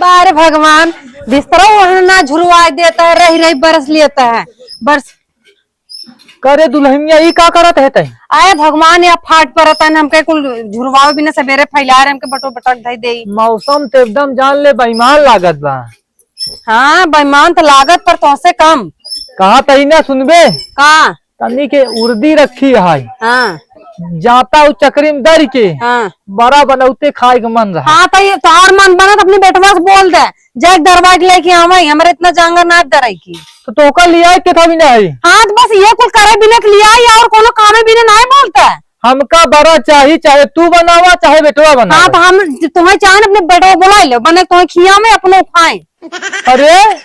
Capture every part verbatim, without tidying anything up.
अरे भगवान, बिस्तरा ओढ़ना झुरवा देता है, रही रही बरस लेता है, बरस। करे दुल्हनिया, ई का करत है तै? अरे भगवान, या फाट परत है, हमके कुल झुरवावे बिना सबेरे फैला रहे, हमके बटो बटक धई देई। मौसम तो एकदम जान ले बेईमान लागत बा। हाँ, बेईमान तो लागत, पर तोहसे कम। कहा तई ना सुनबे? का? तनी के उर्दी रखी है। हाँ। जाता उ चकरी में दर के। हाँ। बड़ा बनौते खाए के मन रहा। हाँ, तो ये तोहार मन बनत अपने बेटवा से बोल दे, जाए दरवाज लेके आवे, हमरे इतना जांगर ना दराई की। तो तोका लिया के था भी नहीं। हाँ, तो बस ये कुल करे बिना के लिया या और कोनो कामे बिना नहीं बोलता है। हमका बड़ा चाही, चाहे तू बनावा, चाहे बेटवा बनावा। हाँ, तो हम तुम्हें चाहे अपने बेटवा बुला लो, बने तुम्हें खिया में अपनो खाए। अरे,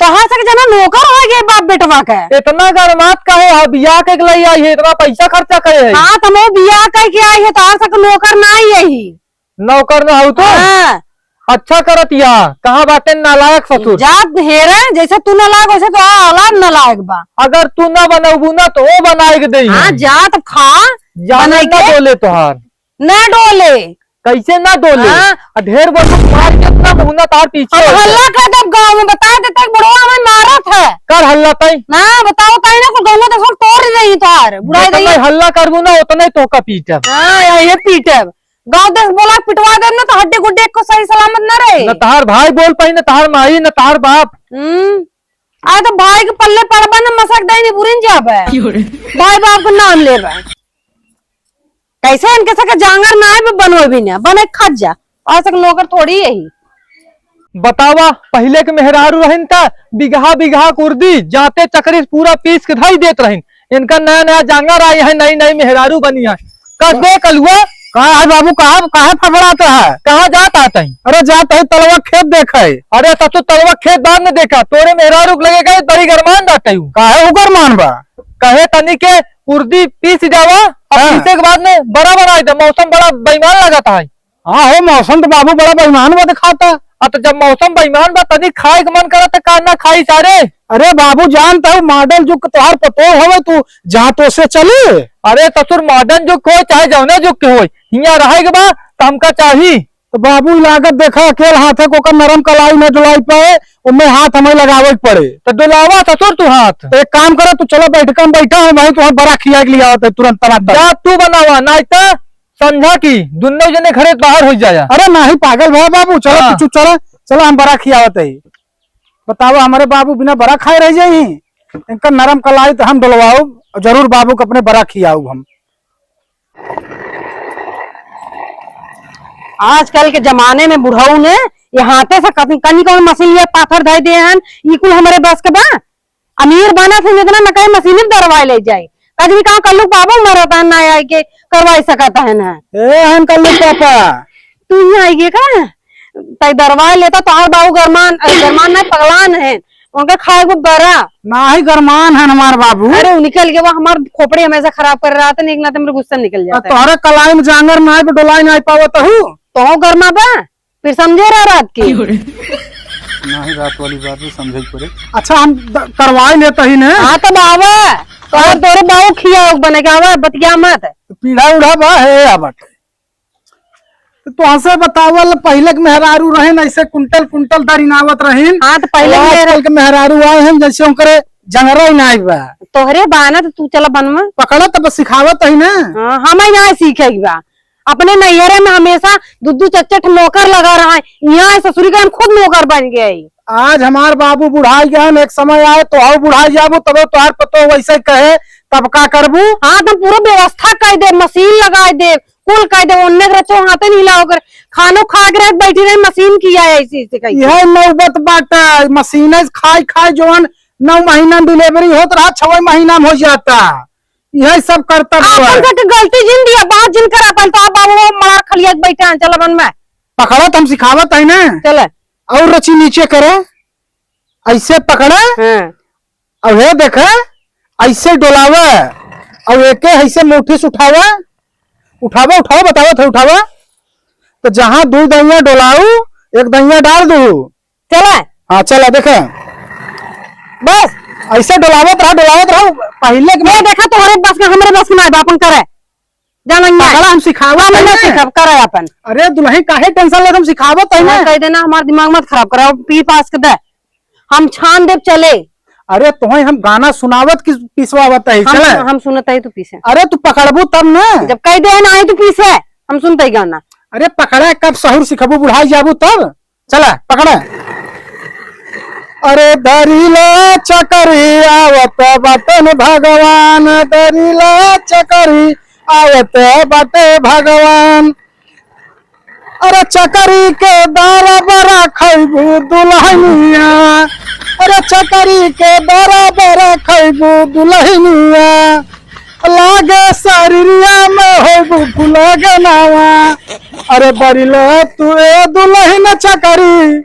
तोहार से जना नौकर हो गए बाप बेटवा के। इतना गरमात काहे है? बियाह के लिए आई है, इतना पैसा खर्चा करे है। हाँ, तो हम बियाह कह के आई है, तोहार से नौकर ना आई है। नौकर ना हो तो? हाँ। अच्छा करत या, कहाँ बाटे नालायक ससुर? जात हेरे, जैसे तू नालायक, वैसे तो औलाद नालायक बा। अगर तू ना बनौबू ना, तो वो बनाए के देई हाँ, है। जा तब खा, जाने बनाई ना के। डोले तोहार। ना डोले। कैसे ना डोले? हाँ। आ ढेर बोलू, मार के इतना मुंह ना तार पीछे अब हो जाए। हल्ला कर देब गाँव में, बता देते कि बुढ़वा हमें मारत है। कर हल्ला तई। ना, बताओ तई ना, कुल गंगा दसुल तोड़ रही तार, बुढ़ाई इतना दई। हल्ला करबू ना, उतना ही तोका पीटब। हाँ, ये पीटब। गाँव देश बोला पिटवा देब ना, तो हड्डी गुड्डी एको सही सलामत ना रहे। न तहार भाई बोल पाई, न तहार माई, न तहार बाप। हम्म। आ तो भाई के पल्ले पड़बा न मसक दई निबुरिन जाबे। क्यों रे? भाई बाप के नाम लेबे। कैसे इनके सके जांगर ना आए, बनवे भी ना, बने खा जा। आज तक नौकर थोड़ी यही। बतावा, पहिले के मेहरारू रहन त बिगहा बिगहा कुर्दी, जाते चकरी पूरा पीस के धई देत रहन। इनका नया नया जांगर आई है, नई नई मेहरारू बनी है। कस बे कलुआ। का है बाबू, कहाँ, काहे फफड़ात है? कहाँ जात है तई? अरे जात है तलवा खेत देखे। अरे ससुर तलवा खेत बाद में देखा, तोरे मेहरारू के लगे गए बड़ी गरमान जात है। काहे उ गरमान बा? कहे तनी के उर्दी पीस जावा, अब हाँ। पीसे के बाद में बड़ा बनाई दे, मौसम बड़ा बेईमान लागत है। हाँ हो, मौसम तो बाबू बड़ा बेईमान बा दिखाता। आ तो जब मौसम बेईमान बा, तनी खाए के मन करत त का ना खाई सारे? अरे बाबू, जानत हो मॉडल जुग के तोहार पतोह हवे, तू जहाँ तो से चली। अरे ससुर, मॉडर्न जुग के होय चाहे जौने जुग के होय, हियाँ रहे के बा त हमका चाही। तो बाबू, लागत देखा अकेल हाथे को ओकर नरम कलाई न डुलाई पाए, ओमे हाथ हमें लगावे के पड़े। तो डुलावा ससुर तू हाथ। तो एक काम करा, तू चला बैठका में बैठा है, वहीं तुम्हें बड़ा खिया के लिया होता है तुरंत तनातन। जा तू बनावा, नाई तो संझा की दुन्नो जने घरे बाहर हो जाया। अरे नाही पागल भवा बाबू, चलो हाँ। तू चुप चला, चलो हम बड़ा खियावत है। बताओ हमरे बाबू बिना बड़ा खाए रह जाई? इनका नरम कलाई तो हम डलवाऊ, जरूर बाबू को अपने बड़ा खियाऊ हम। आजकल के जमाने में बुढ़ऊ ने ये हाथे से कत-, कनी कौन मशीन ये पाथर धई दे हन, ई कुल हमरे बस के बा? अमीर बनत है जितना न कहीं मशीन में दरवाई ले जाए। कजरी कहाँ कल्लू बाबू मरत है ना आए के करवाई सकत है ना। ए हम कल्लू पापा। तू ही आई गे का? तई दरवाई लेता तोहार बाबू गरमान, अरे गरमान ना पगलान है। उनका खाए को बरा। नाही गरमान है हमार बाबू। अरे उ निकल गया, वो हमार खोपड़ी हमेशा खराब कर रहा था, एक नाते मेरे गुस्सा निकल जाता है। तोहरे कलाई में जांगर नाही पे डोलाई नाही पावत हूँ। तो गरमा बा? फिर समझे रहा रात की। नाही, रात वाली बात भी समझे के पड़े। अच्छा, हम द-, करवाई लेता ही ने। हाँ, तो बाबा, तो और तोरे बाबू खिया बने के आवा, बतिया मत। पीढ़ा उढ़ा बा है या बाटे। तो तोहसे बतावल, पहिले के मेहरारू रहेन, ऐसे कुंटल कुंटल दरिनावत रहेन। हाँ, तो पहिले और के मेहरा- आजकल के मेहरारू आए हैं, जैसे उनकरे जंगरा ही नाही बा। तोहरे बा ना, तो तू चला बनवा। पकड़ा तब सिखावत ही ना। हाँ, हम ही ना सीखे के बा। अपने नैहरे में हमेशा दू दू चार चार ठे नौकर लगा रहा है, यहाँ ससुरी के हम खुद नौकर बन गए। आज हमार बाबू बुढ़ाई गए हैं, एक समय आए तो आओ बुढ़ाई जाबू, तबे तोहार पतो वैसे कहे, तब का करबू? हाँ, तो पूरा व्यवस्था कर दे, मशीन लगा दे, कुल कर दे, ओन्ने के रचो हाथे नहीं लाओ कर, खानो खा के रह बैठी रही, मशीन की आए ऐसी ऐसी कही। यह नौबत बाटा, मशीन खाई खाई जवन नौ महीना में डिलीवरी होत रहा, छवे महीना में हो जाता। यही सब करता आपन हुआ है। सबके गलती जिन दिया, बात जिन कर अपन तो आप बाबू वो मार खलिया के बैठे हैं, चल अपन में। पकड़त हम सिखावत है ना। चले। और रची नीचे करे, ऐसे पकड़े, हाँ। अब हे देखे, ऐसे डोलावे, अब एके ऐसे मुट्ठी से उठावे, उठावे, उठावे, बतावत है, उठावे। तो जहाँ दो दहिया डोलाऊ, एक दहिया डाल दू। चला। हाँ, चला, देखे। बस। ऐसे डोलावत रहा, डोलावत रहा, पहले के मैं देखा तोहरे बस के, हमरे बस के ना, बापन करे। जा मंगिया। पकड़ा, हम सिखावत हम ना है। सिखब, करा अपन। अरे दुलही काहे tension लेत, हम सिखावत है ना। हाँ, कह देना हमार दिमाग मत खराब करा, पी पास के दे। हम छान देब चले। अरे तोहे हम गाना सुनावत कि पिसवावत है, हम चले। सुन-, हम सुनत है तू पीसे। अरे तू पकड़बू तब ना। जब कह दे है ना आई तू पीसे, हम सुनत है गाना। अरे पकड़ा, कब सहूर सिखबू, बुढ़ाई जाबू तब। चला, पकड़ा। अरे दरिला चकरी आवत बाटन भगवान, दरिला चकरी आवत बाटे भगवान। अरे चकरी के दरबा खैबू दुलहिनिया, अरे चकरी के दरबा खैबू दुलहिनिया। लागे शरीरिया में होइबू फुलगनावा। अरे दरिला तू ए दुलहिन चकरी,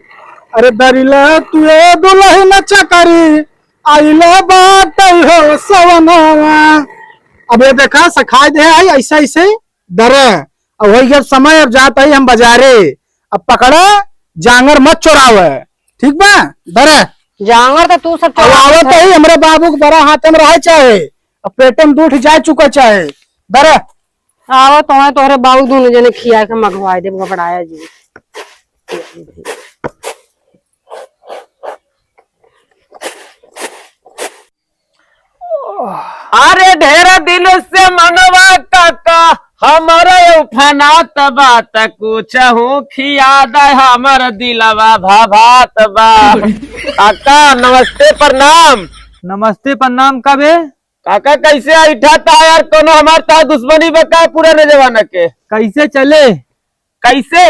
अरे दरिला तू ए दुलहिन चकरी, आइले बाटे हो सवनावा। अब ये देखा, सखाय दे है ऐसा ऐसे दरे। अब वही जब समय अब जात है हम बाजारे, अब पकड़ा, जांगर मत चोरावे, ठीक बा? दरे। जांगर तो तू सब अब चोरावत आवत है। ही, हमरे बाबू के बड़ा हाथ में रहे चाहे, अब पेट में दूठ जाए चुका चाहे। दरे। आवा तो है, तोहरे बाबू दोनों जने खिया के मगवाए दे, घबराया जी। अरे ढेर दिन से मनवा काका हमारा उफनात बा, त कुछ हूँ खिया दे, हमर दिलवा भभात बा। काका नमस्ते प्रणाम। नमस्ते प्रणाम। का बे? काका कैसे ऐठा था यार, कोनो हमार ता दुश्मनी बा का पुराने जमाना के? कैसे चले? कैसे?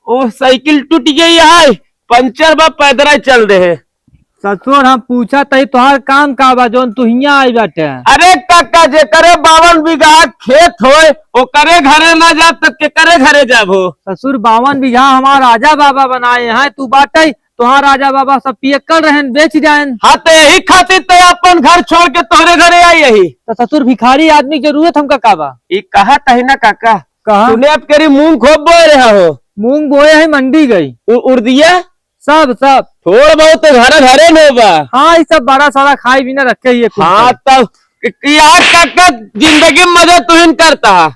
ओ साइकिल टूट गई है, पंचर बा, पैदल चल दे है। ससुर, हम पूछा तही तोहार काम का बा, जौन तू हियां आई बाटे? अरे काका, जेकरे बावन बीघा खेत होए, ओकरे घरे ना जाब, त केकरे घरे जाब हो? ससुर, बावन बीघा हमार राजा बाबा बनाए हैं, तू बाटे, तोहार राजा बाबा सब पियक्कड़ रहन, बेच जाएन। हाँ, तो यही खातिर तो अपन घर छोड़ के तोहरे घरे आई यही। तो ससुर, भिखारी आदमी के जरूरत हमका का बा? ई कहा तही ना काका, कहा? तूने अब केरी मूंग खूब बोए रहा हो। मूंग बोए है, मंडी गई। उ-, उर्दिया? सब, सब। थोड़ बहुत तो घर घरे में बा। हाँ, ये सब बड़ा सारा खाए बिना रखे ही है कुल हाँ, सब। तब क-, क-, यार काका, जिंदगी में मजा तू ही न करता है।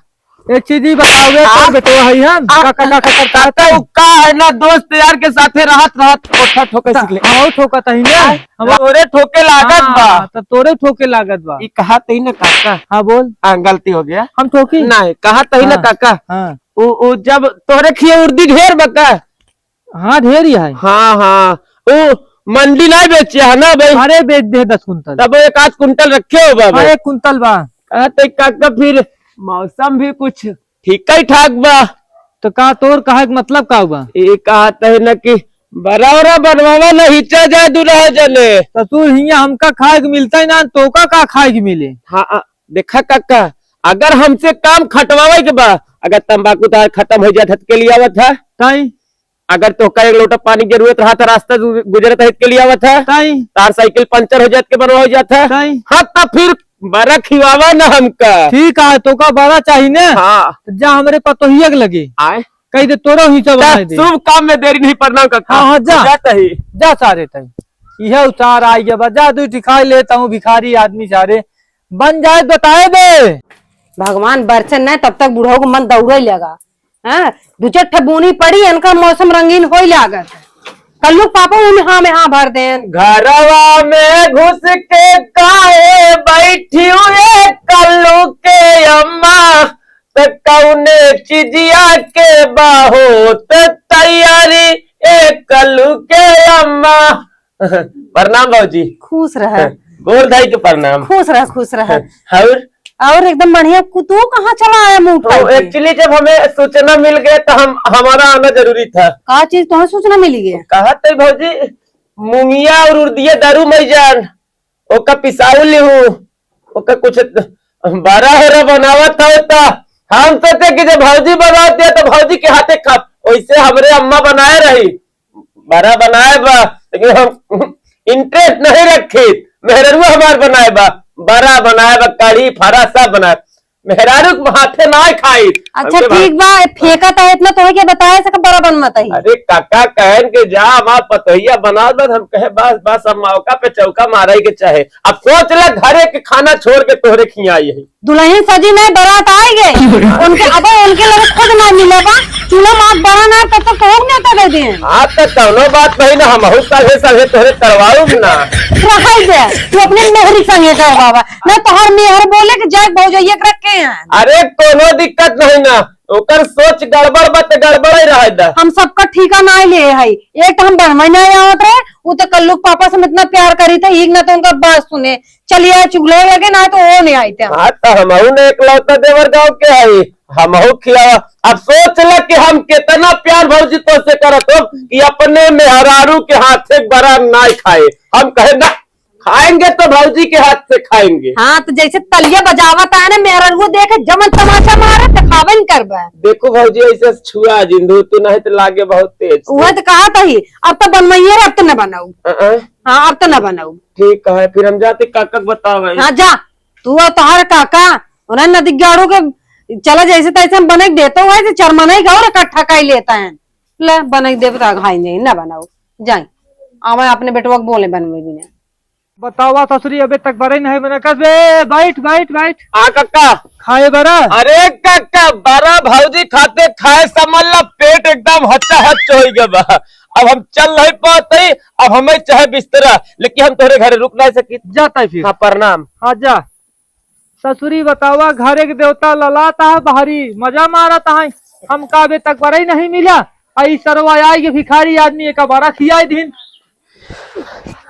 एक चीज ही बताओगे, हाँ? तो बेटवा है हम, हाँ? का, का, का, का करता काका, है? उ का है ना, दोस्त यार के साथे रहत, रहत ओठा ठोके सीख ले। हाँ, ठोका तही ने। हाँ, हम तोरे ठोके लागत बा। हाँ, तो तोरे ठोके लागत बा। ई कहा तही ना काका। हाँ, बोल। हाँ, गलती हो गया। हम ठोकी? नहीं, कहा तही ना हाँ, काका। हाँ। उ, उ जब तोहरे खिया उर्दी ढेर बा का? हाँ, ढेर ही है। हाँ, हाँ। उ मंडी नहीं बेचे है ना भाई? अरे, बेच दे दस कुंटल। तब एक आध कुंटल रखे हो बा हाँ, भाई। एक कुंटल बा। हाँ, तो काका फिर मौसम भी कुछ ठीक ही ठाक बा। तो का तोर कहे के मतलब का बा? ये कहत है ना कि बड़ा बड़ा बनवावा ना हिचा जाए दुल्हा जने। ससुर हिया हमका खाए के मिलता ही ना, तोका का खाए के मिले? हाँ, आ, देखा काका, अगर हमसे काम खटवावे के बा, अगर तंबाकू तार खत्म हो जात हत के लिए आवत है, ताई? अगर तोहका एक लोटा पानी के जरूरत रहा तो रास्ता गु-, गुजरत है के लिए आवत है, ताई? तार साइकिल पंचर हो जात के बनवा हो जात है, ताई? हाँ, तो फिर बड़ा खिवावा ना हमका। ठीक है, तोका बड़ा चाहिए ना? हाँ। तो जा हमरे पतोहिया के लगे। आए? कह दे तोरो हिस्सा बनाए दे। शुभ काम में देरी नहीं, प्रणाम काका। हाँ, हाँ, जा। जाता ही। जा सारे ताई। यह उतार आई गया बा, जा दू ठिकाई लेता हूँ, भिखारी आदमी सारे। बन जाए बताए दे। भगवान बरचन न, तब तक बुढ़ऊ को मन दौड़े लगा। हाँ, दू चार ठे बूनी पड़ी, इनका मौसम रंगीन होई लागत। कल्लू के पापा ओमे हाँ में हाँ भर देन। घरवा में घुस के काहे बैठी हुए कल्लू के अम्मा, त कौने चिजिया के बहुत तैयारी ए कल्लू के अम्मा। प्रणाम भौजी। खुश रह। गोर धाई के प्रणाम। खुश रह, खुश रह। और? और एकदम बढ़िया। कु-, तू कहाँ चला आया मुंह उठाई के? Actually जब हमें सूचना मिल गया तो हम, हमारा आना जरूरी था। का चीज तुम्हें सूचना मिली है? कहा तो भौजी, मुंगिया और उर्दिया दारू मई जान, ओका पिसाऊ लिहू, ओका कुछ बड़ा हो रहा बनावत हो तो हम सोचे कि जब भौजी बनावत है तो भौजी के हाथे खाब, वैसे हमरे अम्मा बनाए रही। बड़ा बनाए बा, लेकिन हम interest नहीं रखी, मेहररुआ हमार बनाए बा, बड़ा बनाए बा, कढ़ी फरा सब बनाए। मेहरारू के हाथे ना खाई। अच्छा, ठीक बा, फेंका त इतना तोहे के बताए से बड़ा बन मत ही। अरे काका कहन के जा, हमार पतोहिया बना दो, हम कहे बस, बस, हम मौका पे चौका मारे के चाहे। अब सोच ले, घरे के खाना छोड़ के तोहरे खियाई है। दुल्हन सजी नहीं, बारात आई गए, उनके अब उनके लगे खुद ना मिले बा, चूल्हा माथ बड़ा ना, तब तक तोहर न्योता दे दे। हाँ, तो कौनो बात नहीं ना, हमहू सलहे सलहे तोहरे करवाऊब ना। रहाई दे, तू अपने मेहरी संगे करवावा ना, तोहर मेहर बोले कि जाए भौजैया के रखे हैं। अरे कोनो दिक्कत नहीं ना, ओकर सोच गड़बड़ बा त गड़बड़ ही रहे दा। हम सबका ठीका ना ले है, एक तो हम बनवे ना आवत रहे, उ तो कल्लू के पापा से हम इतना प्यार करी थे, एक ना तो उनका बात सुने, चलिए चुगले लगे ना तो वो नहीं आते। हाँ, तो हमहू ने एकलौता देवर गाँव के है, हमहू खियावा। अब सोच ले कि हम कितना प्यार भौजी तो से करत हो कि अपने मेहरारू के हाथ से बड़ा ना खाए। हम कहे ना, खाएंगे तो भौजी के हाथ से खाएंगे। हाँ, तो जैसे तलिया बजावत है ना, मेहरारू देखे जमन तमाचा मारे, तो खाबे न करबे। देखो भौजी, ऐसे छुआ जिंदू तू नहीं तो लागे बहुत तेज। वह तो कहा था ही, अब तो बनवाइए रे, अब तो न बनाऊ। अ, अ। हाँ, अब तो न बनाऊ। ठीक है, फिर हम जाते काका के बतावे। हाँ, जा, तू और तोहर काका, उन्हें नदी गाड़ू के चला जैसे तैसे हम बने के देते हुए, तो चरमने का और इकट्ठा कर लेता है। ले, बने के देवे तो अघाई नहीं, ना बनाऊ। जाए, आवे अपने बेटवा के बोले बनवे बिना। बतावा ससुरी, अबे तक बड़े नहीं बना। कस बे, बैठ, बैठ, बैठ। आ कक्का। खाए बड़ा? अरे कक्का, बड़ा भौजी खाते खाए समझ ला, पेट एकदम हच्चा हच्च हो गया बा। अब हम चल नहीं पाते, अब हमें चाहे बिस्तरा, लेकिन हम तोहरे घरे रुक नहीं सकी। जाता है फिर। हाँ, प्रणाम। हाँ, जा। ससुरी बतावा, घरे के देवता ललाता है, भारी मजा मारता है। हमका अबे तक बड़ा ही नहीं मिला, आ ई सरवा आई के भिखारी आदमी एका बड़ा खियाई दिन।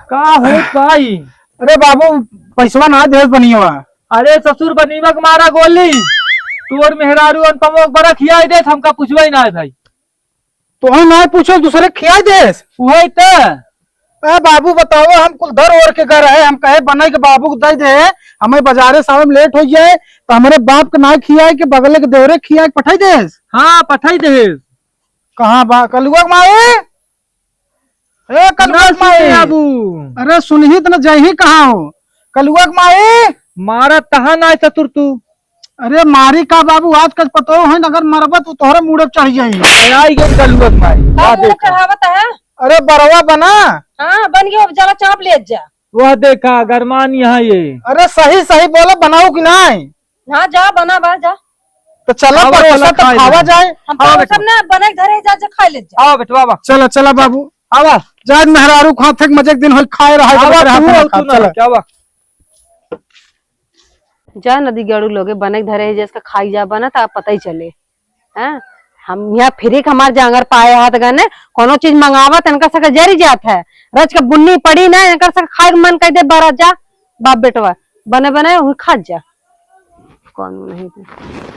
का होत भाई? अरे बाबू, पैसवा ना देस बनियवा। अरे ससुर, बनियवा के मारा गोली, तोर मेहरारू अनुपमवा के बड़ा खियाई देस, हमका पूछवा ही ना है भाई। तोहे ना पूछो, दूसरे खियाई देस। वही त। ए बाबू बताओ, हम कुल धर ओर के घर है, हम कहे बने के बाबू को दे दे, हमें बाजारे से आवे में लेट हो जाए, तो हमारे बाप के ना खियाए के बगले के देवरे खियाए के पठाई देस। हाँ, पठाई देस। कहाँ बा कलुआ के माई? ए, कलुआ ना के माई। सुने बाबू। अरे, सुनही त न जइही कहाँ हो? कलुआ के माई। मारा तहा ना ससुर तू। अरे, मारी का बाबू, आज कल पतो है, अगर मरबा तो तोहरे मूड़े पे चढ़ जाई। आई गई कलुआ के माई। का आ मूड़े देखो। चढ़ावत है? अरे, बरवा बना। हाँ, बन गयो, अब जला चाप ले जा। वह देखा, गरमान यहाँ ये। अरे, सही, सही बोलो, बनाऊ कि नहीं? हाँ, जा, बना बा, जा। तो चला, आवा, परोसा चला, तो खाए खावा जा। जाए। हम आवा परोसब बेटा। ना, बने के धरे जा, जा, खाए ले जा। आवा बेटवा, आवा। चला, चला बाबू। आवा। जा, मेहरारू खात थे, मजे के दिन होई, खाए रहा, आवा, बेटा, तू, अपना तू खा, ना, चला। क्या आवा? जा, नदी गड़ू लोगे, बने के धरे है, जिसका खाई जा बना, तो पता ही चले। हैं? हम यहाँ फ्री के हमार जांगर पाए हाथ गने, कोनो चीज मंगावा, तो इनका सके जरी जात है। रच के बुन्नी पड़ी ना, इनका सके खाए के मन कर दे, बारा जा, बाप बेटवा, बने बने, वही खा जा। कौन नहीं थे।